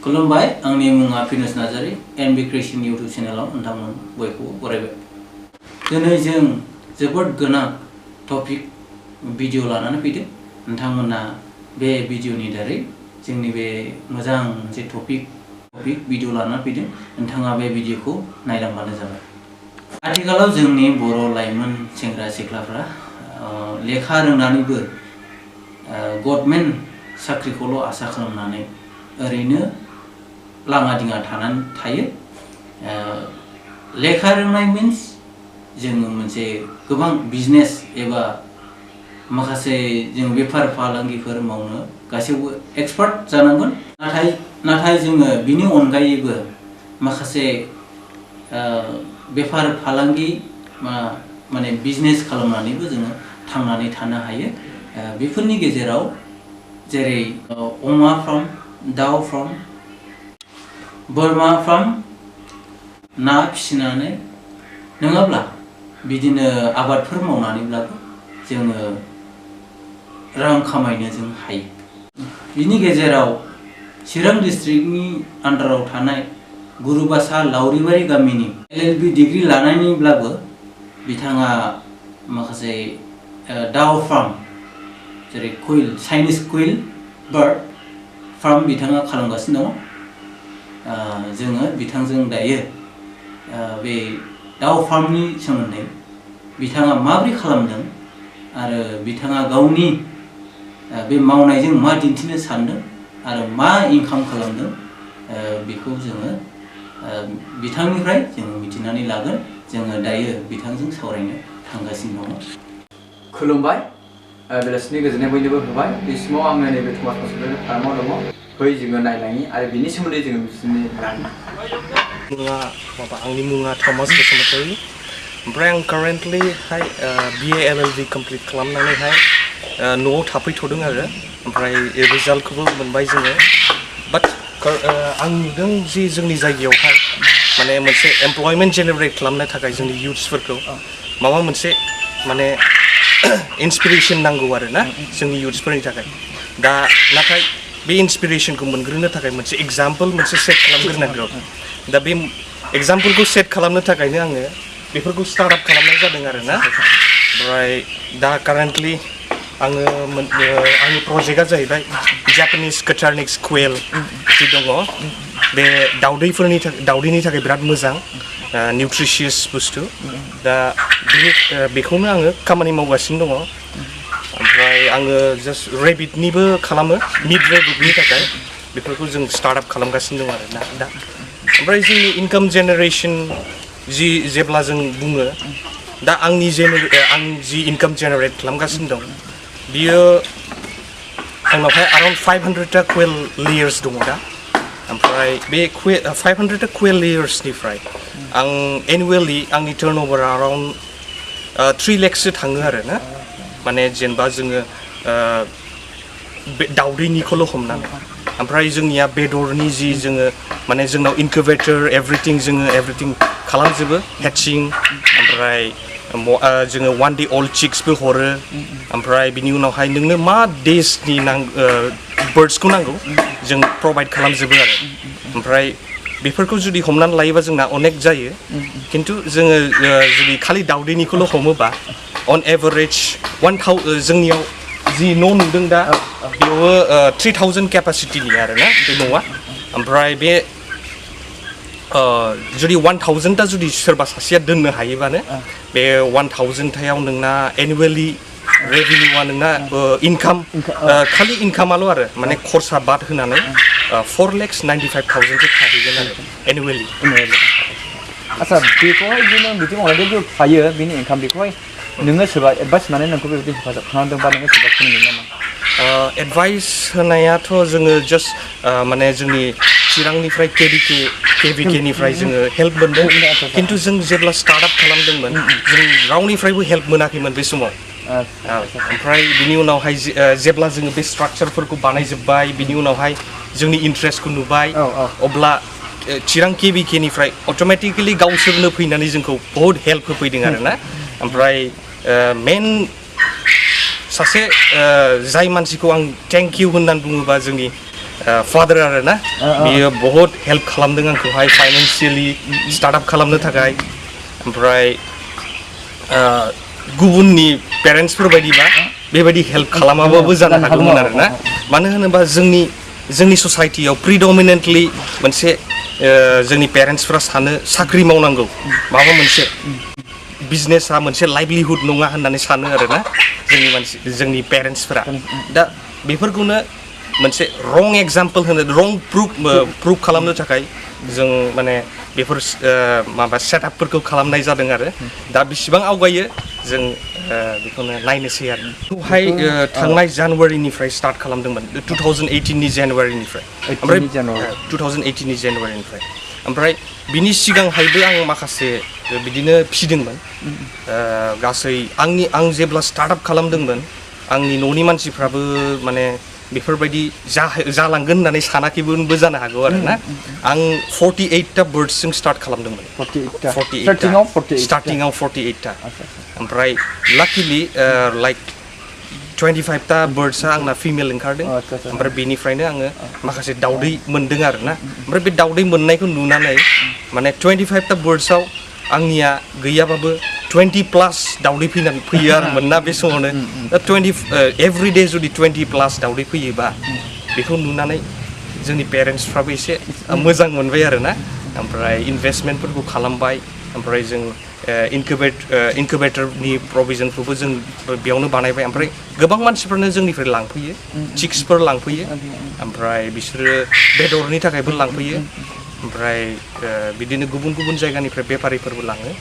खुलुमबाय आंनि मुङा फिनुस नार्जारी एनबि क्रिएशन इउट्यूब चेनेलाव नोंथांमोन बयखौबो बरायबाय। दिनै जों जोबोद गोनां टपिक भिडिअ लानानै फैदों। नोंथांमोना बे भिडिअनि दारै जोंनि बे मोजां मोनसे टपिक भिडिअ लानानै फैदों। नोंथाङा बे भिडिअखौ नायलांबानो जाबाय। आथिखालाव जोंनि बर' लाइमोन सेंग्रा सिख्लाफ्रा लेखा रोंनानैबो गभर्नमेन्ट साख्रिखौल' आसा खालामनानै ओरैनो लाङा दिङा थानानै थायो। लेखा रोंनाय मिन्स जोङो मोनसे गोबां बिजनेस एबा माखासे जों बेफार फालांगिफोर मावनो गासैबो एक्सपार्ट जानांगोन। नाथाय जोङो बिनि अनगायैबो माखासे बेफार फालांगि माने बिजनेस खालामनानैबो जोङो थांनानै थानो हायो। बेफोरनि गेजेराव जेरै अमा फार्म, दाउ फार्म, बोरमा फार्म, ना फिसिनानै नङाब्ला बिदिनो आबादफोर मावनानैब्लाबो जोङो रां खामायनो जों हायो। बिनि गेजेराव चिरां डिस्ट्रिक्टनि आन्डाराव थानाय गुरुबासा लावरिबारि गामिनि LLB डिग्री लानायनिब्लाबो बिथाङा माखासे दाउ फार्म जेरै quail Chinese quail bird farm बिथाङा खालामगासिनो दङ। जोङो बिथांजों दायो बे दाउ फार्मनि सोमोन्दै बिथाङा माबोरै खालामदों आरो बिथाङा गावनि बे मावनायजों मा दिन्थिनो सानदों आरो मा इनकाम खालामदों बेखौ जोङो बिथांनिफ्राय जोङो मिथिनानै लागोन। जोङो दायो बिथांजों सावरायनो थांगासिनो दङ। खुलुमबाय, बेलासिनि गोजोननाय बयनोबो होबाय। बे समाव आङो नैबे थमाश बसुमतारी फार्माव दङ। फै जोङो नायलाङि आरो बिनि सोमोन्दै जोङो मिथिनो लानि। आंनि मुङा थमाश बसुमतारी। ओमफ्राय आं कारेन्टलिहाय BA LLB कमप्लिट खालामनानैहाय न'आव थाफैथ'दों आरो ओमफ्राय रिजाल्टखौबो मोनबाय जोङो। बाट आं नुदों जि जोंनि जायगायावहाय माने मोनसे एमप्लयमेन्ट जेनेरेट खालामनो थाखाय जोंनि इयुथ्सफोरखौ माबा मोनसे माने इन्सपिरेसन नांगौ आरो ना जोंनि इयुथ्सफोरनि थाखाय। दा नाथाय बे इन्सपिरेसनखौ मोनग्रोनो थाखाय मोनसे एग्जाम्पल मोनसे सेट खालामग्रोनांगौ। दा बे एग्जाम्पलखौ सेट खालामनो थाखायनो आङो बेफोरखौ स्टार्ट आप खालामनाय जादों आरो ना। ओमफ्राय दा कारेन्टलि आंनि प्रजेक्टआ जाहैबाय जापानिस कटारनिक्स क्वेल जि दङ। बे दाउदैनि थाखाय बिराद मोजां निउट्रिशियास बुस्थु। दा बेखौनो आङो खामानि मावगासिनो दङ। ओमफ्राय आङो जास्ट रेबिटनिबो खालामो, मिट रेबिटनि थाखाय बेफोरखौ जों स्टार्ट आप खालामगासिनो दं आरो ना दा। ओमफ्राय जोंनि इनकाम जेनेरेसन जेब्ला जों बुङो दा आं जि इनकाम जेनेरेट खालामगासिनो दं बियो आंनावहाय अराउन्ड 500टा क्वेल लेयार्स दङ दा। ओमफ्राय बे 500टा क्वेल लेयार्सनिफ्राय आं एनुवेलि आंनि टार्नअभारा अराउन्ड 3 लाखसो थाङो आरो ना। माने जेनेबा जोङो दाउदैनिखौल' हमनानै। ओमफ्राय जोंनिया बेदरनि जि जोङो माने जोंनाव इनकुबेटर एभ्रिथिं खालामजोबो, हेचिं। ओमफ्राय जोङो 1 day old चिक्सबो हरो। ओमफ्राय बिनि उनावहाय नोंनो मा देसनि बार्ड्सखौ नांगौ जों प्रभाइड खालामजोबो आरो। ओमफ्राय बेफोरखौ जुदि हमनानै लायोबा जोंना अनेक जायो। खिन्थु जोङो जुदि खालि दाउदैनिखौल' हमोबा अन एभारेज जोंनियाव जि न' नुदों दा बेयावबो 3000 केपासिटिनि आरो ना बे न'आ। ओमफ्राय बे जुदि 1000टा जुदि सोरबा सासेया दोननो हायोबानो बे 1000थायाव नोंना एनुवेलि रेभिनिउआ नोंना इनकाम खालि इनकामाल' आरो माने खरसा बाद होनानै 4,95,000 थाहैगोन आरो एनुवेलि। आच्छा, बेखौहाय नों बिदि मावनानै जे फायो बिनि इनकाम बेखौहाय नोङो सोरबा एडभाइस होनानै नोंखौ बेबायदि हेफाजाब खालामदोंबा नोङो सोरबा फोरोंदों नामा? एडभाइस होनायाथ' जोङो जास्ट माने जोंनि चिरांनिफ्राय KVKनिफ्राय जोङो हेल्प मोनदों। खिन्थु जों जेब्ला स्टार्ट आप खालामदोंमोन जों रावनिफ्रायबो हेल्प मोनाखैमोन बे समाव। ओमफ्राय बिनि उनावहाय जेब्ला जोङो बे स्ट्राक्चारफोरखौ बानायजोब्बाय बिनि उनावहाय जोंनि इन्ट्रेस्टखौ नुबाय अब्ला चिरां KVKनिफ्राय अट'मेटिकेलि गावसोरनो फैनानै जोंखौ बहुद हेल्प होफैदों आरो ना। ओमफ्राय मेन सासे जाय मानसिखौ आं थेंक इउ होननानै बुङोबा जोंनि फादर आरो ना बियो बहुत हेल्प खालामदों आंखौहाय फाइनेन्शियली स्टार्टआप खालामनो थाखाय ओमफ्राय गुबुननि पेरेन्ट्सफोर बायदिबा बेबायदि हेल्प खालामाबाबो जानो हागौमोन आरो ना मानो होनोबा जोंनि ससाइटियाव प्रिडमिनेन्टलि मोनसे जोंनि पेरेन्ट्सफोरा सानो साख्रि मावनांगौ माबा मोनसे बिजनेसा मोनसे लाइभलिहुड नङा होननानै सानो आरो ना जोंनि पेरेन्ट्सफोरा दा बेफोरखौनो मोनसे रं एग्जाम्पल होनो रं प्रुफ खालामनो थाखाय जों माने बेफोर माबा सेटआपफोरखौ खालामनाय जादों आरो दा बेसेबां आवगायो जों बेखौनो नायनोसै आरो बेखौहाय थांनाय जानुवारिनिफ्राय स्टार्ट खालामदोंमोन 2018नि जानुवारिनिफ्राय ओमफ्राय 2018नि जानुवारिनिफ्राय ओमफ्राय बिनि सिगांहायबो आं माखासे बिदिनो फिदोंमोन गासै आं जेब्ला स्टार्टआप खालामदोंमोन आंनि न'नि मानसिफ्राबो माने बेफोरबायदि जालांगोन होननानै सानाखैबो जानो हागौ आरो ना आं 48टा बार्ड्सजों स्टार्ट खालामदोंमोन 48 स्टार्टिंआव 48टा ओमफ्राय लाकिलि लाइक 25टा बार्ड्सआ आंना फिमेल ओंखारदों ओमफ्राय बेनिफ्रायनो आङो माखासे दाउदै मोन्दों आरो ना ओमफ्राय बे दाउदै मोननायखौ नुनानै माने 25टा बार्ड्सआव आंनिया गैयाबाबो 20+ दाउदै फैयो आरो मोनना बे समावनो दा 20 एभ्रिडे जुदि 20+ दाउदै फैयोबा बेखौ नुनानै जोंनि पेरेन्ट्सफ्राबो एसे मोजां मोनबाय आरो ना ओमफ्राय इनभेस्टमेन्टफोरखौ खालामबाय ओमफ्राय जों इनकुबेटरनि प्रभिजनखौबो जों बेयावनो बानायबाय ओमफ्राय गोबां मानसिफोरानो जोंनिफ्राय लांफैयो चिक्सफोर लांफैयो ओमफ्राय बिसोरो बेदरनि थाखायबो लांफैयो ओमफ्राय बिदिनो गुबुन गुबुन जायगानिफ्राय बेफारिफोरबो लाङो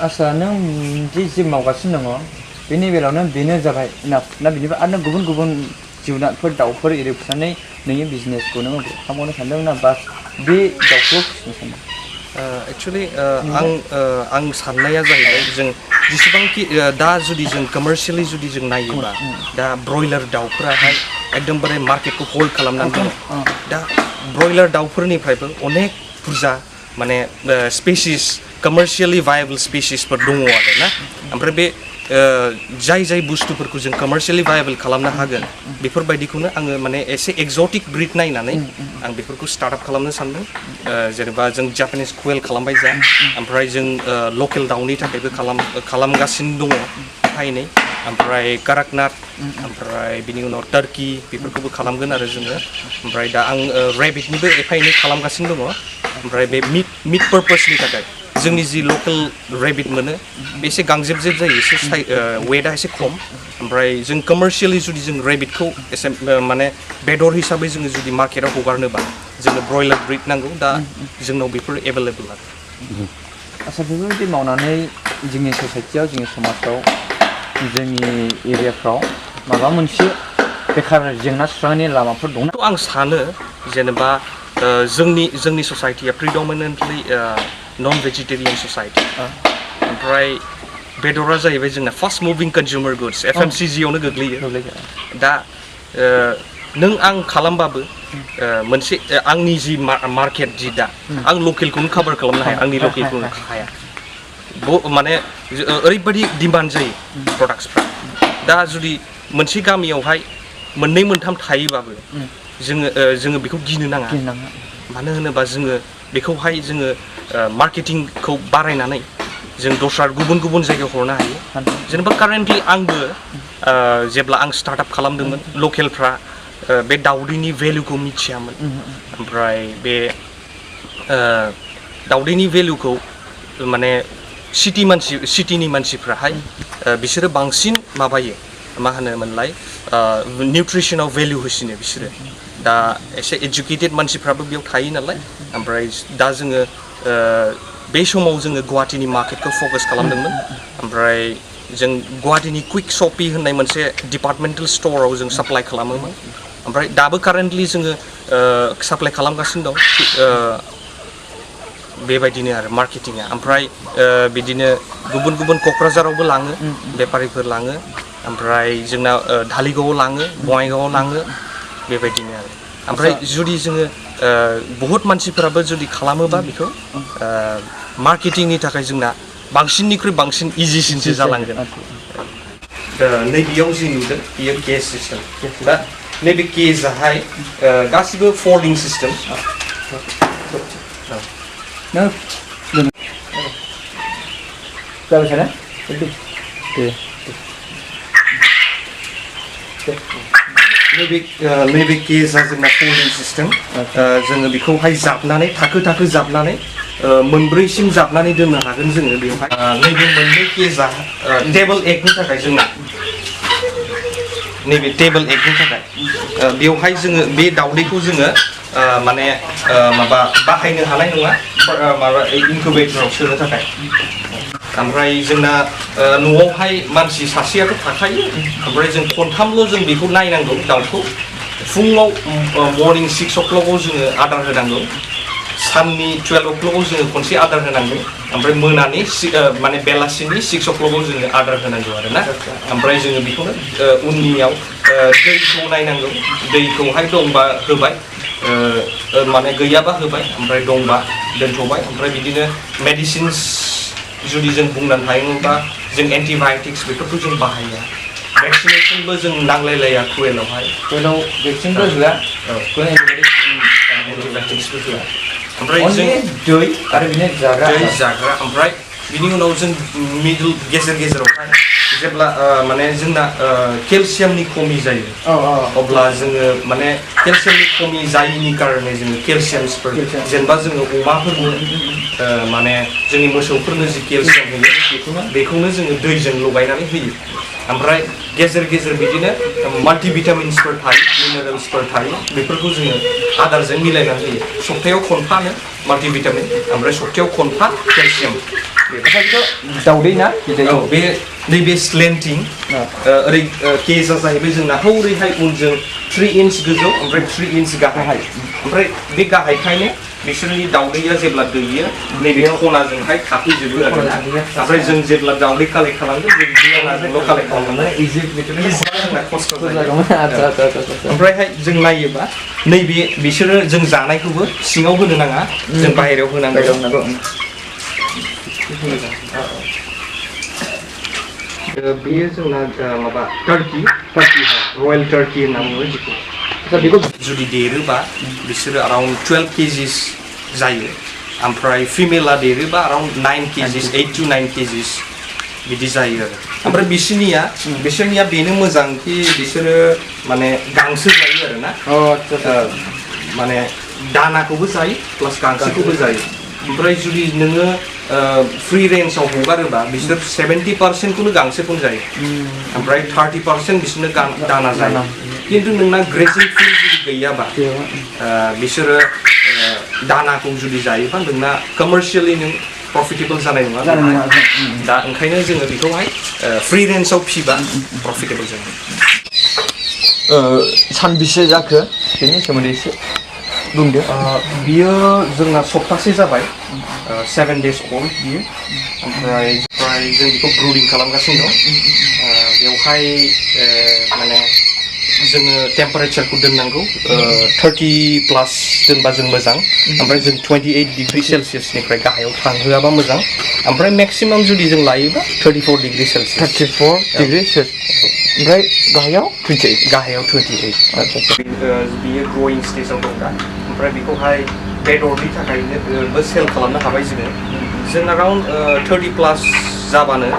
आसा नों जि मावगासिनो दङ बेनि बेलायावनो बेनो जाबाय ना बिनिफ्राय आरो गुबुन गुबुन जुनारफोर दाउफोर एरि फिसिनानै नोंनि बिजनेसखौ नों खालामनो सानदों ना बास बे दाउखौ फिसिनो सानदों एक्चुअलि आं साननाया जाहैबाय जों जेसेबांखि दा जुदि जों कमार्शियलि जुदि जों नायोबा दा ब्रयलार दाउफोराहाय एकदमबारे मार्केटखौ होल्ड खालामनानै दङ दा ब्रयलार दाउफोरनिफ्रायबो अनेक बुरजा माने स्पेसिस कमार्शियली भायेबल स्पेसिसफोर दङ आरो ना ओमफ्राय बे जाय बुस्थुफोरखौ जों कमार्शियली भायेबल खालामनो हागोन बेफोरबायदिखौनो आङो माने एसे एक्जटिक ब्रिड नायनानै आं बेफोरखौ स्टार्टआप खालामनो सानदों जेनेबा जों जापानिस क्वेल खालामबाय जा ओमफ्राय जों लकेल दाउनि थाखायबो खालामगासिनो दङ एफा एनै ओमफ्राय काराकनाथ ओमफ्राय बिनि उनाव टार्कि बेफोरखौबो खालामगोन आरो जोङो ओमफ्राय दा आं रेबिटनिबो एफा एनै खालामगासिनो दङ ओमफ्राय बे मिट पारपसनि थाखाय जोंनि जि लकेल रेबिट मोनो बे एसे गांजेबजेब जायो एसे वेटआ एसे खम ओमफ्राय जों कमार्शियली जुदि जों रेबिटखौ एसे माने बेदर हिसाबै जोङो जुदि मार्केटाव हगारनोबा जोंनो ब्रयलार ब्रिड नांगौ दा जोंनाव बेफोर एभेलेबल आरो आसा बेफोरबायदि मावनानै जोंनि ससाइटियाव जोंनि समाजाव जोंनि एरियाफ्राव माबा मोनसे बेखार जेंना सुस्रांनायनि लामाफोर दं आं सानो जेनेबा जोंनि ससाइटिया प्रिडमिनेन्टलि नन भेजिटेरियान ससाइटि ओमफ्राय बेदरा जाहैबाय जोंना फास्ट मुभिं कनज्युमार गुड्स FMCGआवनो गोग्लैयो दा नों आं खालामबाबो मोनसे आंनि जि मार्केट जि दा आं लकेलखौनो कभार खालामनो हाया आंनि लकेलखौनो हाया माने ओरैबायदि डिमान्ड जायो प्रडाक्ट्सफ्रा दा जुदि मोनसे गामियावहाय मोननै मोनथाम थायोबाबो जोङो बेखौ गिनो नाङा मानो होनोबा जोङो बेखौहाय जोङो मार्केटिंखौ बारायनानै जों दस्रा गुबुन गुबुन जायगायाव हरनो हायो जेनेबा कारेन्टलि आंबो जेब्ला आं स्टार्टआप खालामदोंमोन लकेलफ्रा बे दाउदैनि भेलुखौ मिथियामोन ओमफ्राय बे दाउदैनि भेलुखौ माने सिटिनि मानसिफ्राहाय बिसोरो बांसिन माबायो मा होनोमोनलाय निउट्रिसनाव भेलु होसिनो बिसोरो दा एसे एजुकेटेड मानसिफ्राबो बेयाव थायो नालाय ओमफ्राय दा जोङो बे समाव जोङो गुवाहाटीनि मार्केटखौ फकास खालामदोंमोन ओमफ्राय जों गुवाहाटीनि कुइक शपि होननाय मोनसे डिपार्टमेन्टेल स्ट'राव जों साप्लाइ खालामोमोन ओमफ्राय दाबो कारेन्टलि जोङो साप्लाइ खालामगासिनो दं बेबायदिनो आरो मार्केटिंआ ओमफ्राय बिदिनो गुबुन गुबुन क'क्राझारावबो लाङो बेफारिफोर लाङो ओमफ्राय जोंना धालिगावआव लाङो बङाइगावआव लाङो बेबायदिनो आरो ओमफ्राय जुदि जोङो बहुत मानसिफोराबो जुदि खालामोबा बेखौ मार्केटिंनि थाखाय जोंना बांसिननिख्रुइ बांसिन इजिसिनसो जालांगोन नैबेयाव जि नुदों बेयो गेस सिस्टेम दा नैबे केजाहाय गासिबो फोल्डिं सिस्टेम नों जाबाय साना नैबे केजा जोंना फोल्डिं सिस्टेम जोङो बेखौहाय जाबनानै थाखो थाखो जाबनानै मोनब्रैसिम जाबनानै दोननो हागोन जोङो बेवहाय नैबे मोननै केजा टेबल एगनि थाखाय जोंना नैबे टेबल एगनि थाखाय बेवहाय जोङो बे दावदैखौ जोङो माने माबा बाहायनो हानाय नङा माबा इनकुबेटराव सोनो थाखाय ओमफ्राय जोंना न'आवहाय मानसि सासेयाथ' थाखायो ओमफ्राय जों खनथामल' जों बेखौ नायनांगौ दाउखौ फुङाव मर्निं 6 o'clockआव जोङो आदार होनांगौ साननि 12 o'clockआव जोङो खनसे आदार होनांगौ ओमफ्राय मोनानि माने बेलासिनि 6 o'clockआव जोङो आदार होनांगौ आरोना ओमफ्राय जोङो बेखौनो उननियाव दैखौ नायनांगौ दैखौहाय दंबा होबाय माने गैयाबा होबाय ओमफ्राय दंबा दोनथ'बाय ओमफ्राय बिदिनो मेडिसिन्स जुदि जों बुंनानै थायोमोनबा जों एन्टिबाय'टिक्स बेफोरखौ जों बाहाया भेक्सिनेसनबो जों नांलायलाया कुवेलावहाय भेक्सिनबो होआ एन्टिबाय'टिक्सबो होआ ओमफ्राय जों दै आरो बिनो जाग्रा ओमफ्राय बिनि उनाव जों मिडल गेजेरावहाय जेब्ला माने जोंना केलसियामनि खमि जायो अब्ला जोङो माने केलसियामनि खमि जायैनि कारणे जोङो केलसियामफोर जेनेबा जोङो अमाफोरनो माने जोंनि मोसौफोरनो जि केलसियाम होयो बेखौनो जोङो दैजों लगायनानै होयो ओमफ्राय गेजेर बिदिनो माल्टिभिटामिन्सफोर थायो मिनारेल्सफोर थायो बेफोरखौ जोङो आदारजों मिलायनानै होयो सप्तायाव खनफानो माल्टिभिटामिन ओमफ्राय सप्तायाव खनफा केलसियाम दावदै ना औ बे नैबे स्लेन्टिं ओरै केजा जाहैबाय जोंना हौरैहाय उनजों 3 inch गोजौ ओमफ्राय 3 inch गाहाय ओमफ्राय बे गाहायखायनो बिसोरनि दावदैया जेब्ला दैयो नैबे खनाजोंहाय थाफैजोबो आरोना ओमफ्राय जों जेब्ला दावदै कालेक्ट खालामगोन जों बेयावल' कालेक्ट खालामनानै जोंना खस्थ' जायो ओमफ्रायहाय जों नायोबा नैबे बिसोरो जों जानायखौबो सिङाव होनो नाङा जों बाहेरायाव होनांगौ बेयो जोंना माबा टार्कि रयेल टार्कि होनना बुङो जिखौ बेखौ जुदि देरोबा बिसोरो अराउन्ड 12 kgs जायो ओमफ्राय फिमेला देरोबा अराउन्ड 9 kgs 8 to 9 kgs बिदि जायो आरो ओमफ्राय बिसोरनिया बेनो मोजां कि बिसोरो माने गांसो जायो आरोना माने दानाखौबो जायो प्लास गांसोखौबो जायो ओमफ्राय जुदि नोङो फ्री रेन्जआव हगारोबा बिसोर 70% खौनो गांसोखौनो जायो ओमफ्राय 30% बिसोरनो दाना जायो किन्तु नोंना ग्रेजिं फिल्ड जुदि गैयाबा बिसोरो दानाखौ जुदि जायोबा नोंना कमार्शियेलि नों प्रफिटेबल जानाय नङा दा ओंखायनो जोङो बेखौहाय फ्री रेन्जआव फिबा प्रफिटेबल जायो सानबेसे जाखो बेनि सोमोन्दै एसे बुंदो बियो जोंना सप्तासे जाबाय 7 days old बियो ओमफ्राय जों बेखौ ब्रुडिं खालामगासिनो दं बेवहाय माने जोङो टेम्पारेचारखौ दोननांगौ 30+ दोनबा जों मोजां ओमफ्राय जों 28 डिग्री सेलसियासनिफ्राय गाहायाव थांहोआबा मोजां ओमफ्राय मेक्सिमाम जुदि जों लायोबा 34 डिग्री सेलसियास 34 डिग्री ओमफ्राय गाहायाव 28 गाहायाव 28 बियो ग्र'इं स्टेजाव दं दा ओमफ्राय बेखौहाय बेदरनि थाखायनो सेल खालामनो हाबाय जों अराउन्ड 30+ जाबानो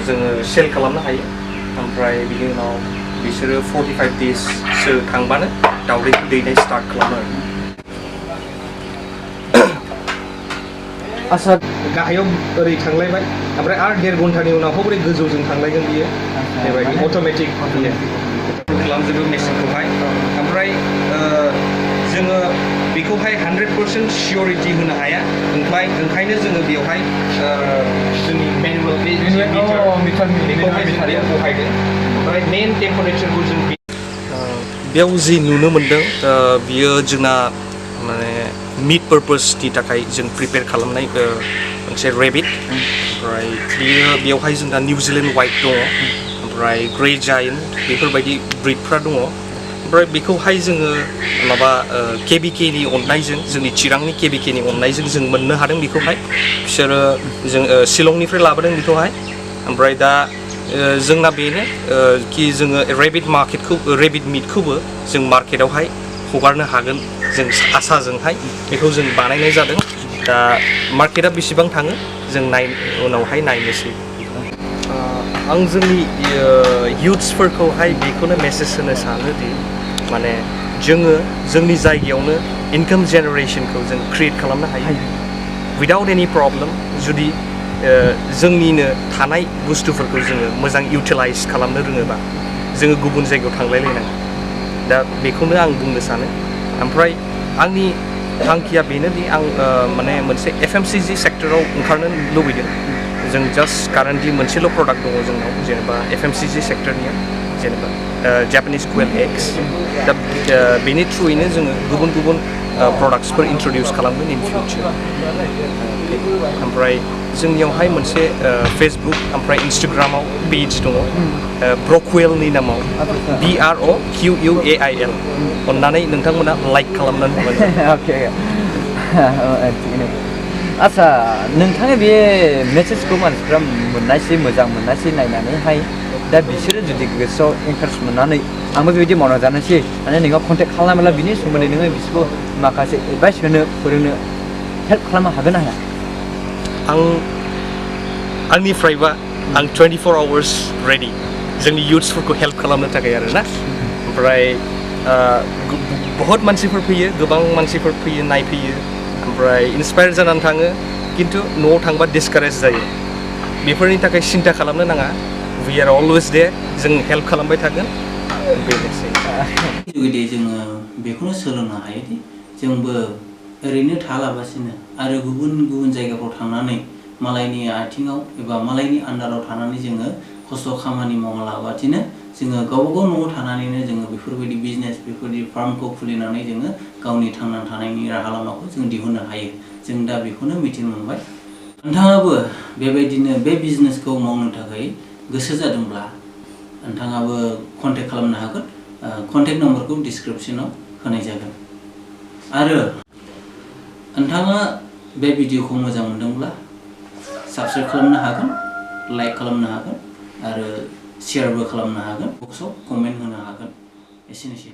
जोङो सेल खालामनो हायो ओमफ्राय बिनि उनाव बिसोरो 45 daysसो थांबानो दावदैखौ दैनाय स्टार्ट खालामो आसा गाहायाव ओरै थांलायबाय ओमफ्राय आरो 1.5 घन्टानि उनाव हरै गोजौजों थांलायगोन बियो बेबायदि अट'मेटिक खालामजोबो मेसिनखौहाय ओमफ्राय जोङो बेखौहाय 100% सियरिटि होनो हाया ओंखायनो जोङो बेवहाय जोंनि मेनुवेल बेखौहाय जों बेयाव बहायदों ओमफ्राय मेन टेम्पारेचारखौ जों बेयाव जि नुनो मोन्दों बियो जोंना माने मिट पारपसनि थाखाय जों प्रिपेयार खालामनाय मोनसे रेबिट ओमफ्राय बेयावहाय जोंना निउजिलेन्ड वाइट दङ ओमफ्राय ग्रे जायेन्ट बेफोरबायदि ब्रिडफ्रा दङ ओमफ्राय बेखौहाय जोङो माबा केबिकेनि अननायजों जोंनि चिरांनि केबिकेनि अननायजों जों मोननो हादों बेखौहाय बिसोरो जों शिलंनिफ्राय लाबोदों बेखौहाय ओमफ्राय दा जोंना बेनो कि जोङो रेबिट मिटखौबो जों मार्केटावहाय हगारनो हागोन जों आसाजोंहाय बेखौ जों बानायनाय जादों दा मार्केटा बेसेबां थाङो जों उनावहाय नायनोसै आं जोंनि युथ्सफोरखौहाय बेखौनो मेसेज होनो सानोदि माने जोङो जोंनि जायगायावनो इनकाम जेनेरेशनखौ जों क्रिएट खालामनो हायो विदाउट एनि प्रब्लेम जुदि जोंनिनो थानाय बुस्थुफोरखौ जोङो मोजां इउटिलाइज खालामनो रोङोबा जोङो गुबुन जायगायाव थांलायलायनाङा दा बेखौनो आं बुंनो सानो ओमफ्राय आंनि थांखिया बेनोदि आं माने मोनसे FMCG सेक्टराव ओंखारनो लुबैदों जों जास्ट कारेन्टलि मोनसेल' प्रडाक्ट दङ जोंनाव जेनेबा FMCG सेक्टरनिया जेनेबा जापानिस quail eggs दा बेनि थ्रुयैनो जोङो गुबुन गुबुन प्रडाक्ट्सफोर इन्ट्रडिउस खालामगोन इन फिउचार ओमफ्राय जोंनियावहाय मोनसे फेसबुक ओमफ्राय इन्स्टाग्रामाव पेज दङ ब्रकवेलनि नामाव BROQUAIL अन्नानै नोंथांमोना लाइक खालामनानै होबानो आच्छा नोंथाङा बे मेसेजखौ मानसिफ्रा मोननायसै मोजां मोननायसै नायनानैहाय दा बिसोरो जुदि गोसोआव इन्टारेस्ट मोननानै आंबो बेबायदि मावना जानोसै माने नोंनाव कन्टेक्ट खालामोब्ला बिनि सोमोन्दै नोङो बिसोरखौ माखासे एडभाइस होनो फोरोंनो हेल्प खालामनो हागोन ना हाया आंनिफ्रायबा आं 24 आवार्स रेडि जोंनि युथ्सफोरखौ हेल्प खालामनो थाखाय आरोना ओमफ्राय बहुत मानसिफोर फैयो गोबां मानसिफोर फैयो नायफैयो ओमफ्राय इन्सपायार जानानै थाङो खिन्थु न'आव थांबा डिसकारेज जायो बेफोरनि थाखाय सिन्था खालामनो नाङा वी आर अलवेज देयर जों हेल्प खालामबाय थागोन बेनोसै जुदि जोङो बेखौनो सोलोंनो हायोदि जोंबो ओरैनो थालाबासिनो आरो गुबुन गुबुन जायगाफ्राव थांनानै मालायनि आथिङाव एबा मालायनि आन्दाराव थानानै जोङो खस्थ' खामानि मावालाबासिनो जोङो गावबा गाव न'आव थानानैनो जोङो बेफोरबायदि बिजनेस बेफोरबायदि फार्मखौ खुलिनानै जोङो गावनि थांनानै थानायनि राहा लामाखौ जों दिहुननो हायो जों दा बेखौनो मिथिनो मोनबाय नोंथाङाबो बेबायदिनो बे बिजनेसखौ मावनो थाखाय गोसो जादोंब्ला नोंथाङाबो कन्टेक्ट खालामनो हागोन कन्टेक्ट नम्बरखौ डिसक्रिपसनाव होनाय जागोन आरो नोंथाङा बे भिडिअखौ मोजां मोनदोंब्ला साबस्क्राइब खालामनो हागोन लाइक खालामनो हागोन आरो शेयारबो खालामनो हागोन बक्सआव कमेन्ट होनो हागोन एसेनोसै